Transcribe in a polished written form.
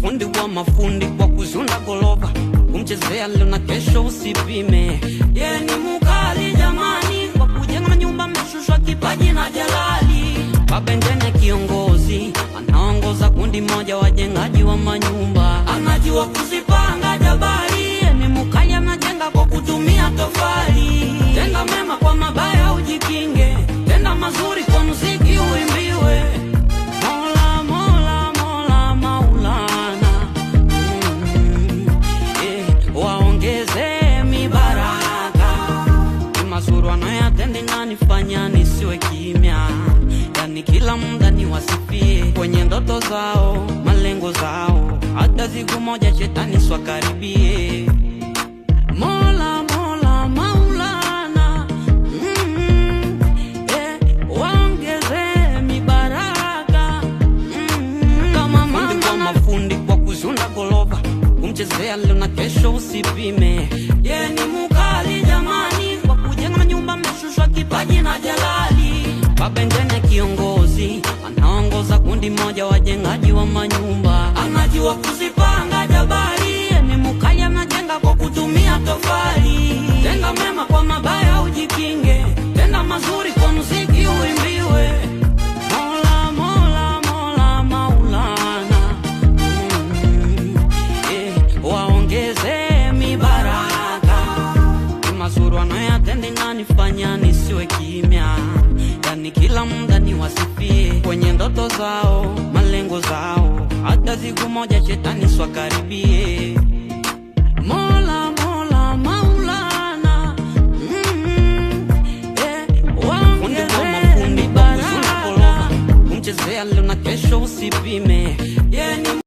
Fundi wa mafundi kwa kuzunda gorofa, kumchezea leo na kesho usipime. Ye ni mukali jamani, kwa kujenga nyumba ameshushwa kipaji na jalali. Babengene kiongozi, anaongoza kundi moja wajengaji wa manyumba, anajua kuzipanga jabali. Ye ni mukali, anajenga kwa kutumia tofali. Tenda mema kwa mabaya ujikinge, tenda mazuri kwa muziki uimbiwe. Mola, Mola, Mola, Maulana, waongeze mibaraka. Ni mazuri wanayoyatenda inanifanya nisiwe kimya, yani kila muda niwasifie kwenye ndoto zao, malengo zao, hata siku moja shetani swakaribie. Mola, Mola, Maulana, waongeze mibaraka. Kama mama kwa mafundi kwa kuzunda gorofa, kumchezea leo na kesho usipime. Ye ni mukali jamani, kwa kujenga nyumba ameshushwa kipaji na jalali. Babengene kiongozi, anaongoza kundi moja wajengaji wa manyumba, anajua kuzipanga jabali. Ye ni mukali, anajenga kwa kutumia tofali. Tenda mema kwa mabaya ujikinge, tenda mazuri kwa muziki uimbiwe. Mola, Mola, Mola, Maulana, waongeze mibaraka. Ni mazuri wanayoyatenda inanifanya nisiwe kimya, yani kila muda niwasifie kwenye ndoto zao, malengo zao, hata siku moja shetani swakaribie. Mola, Mola, Maulana, waongeze mibaraka. Kumchezea leo na kesho usipime. Ye ni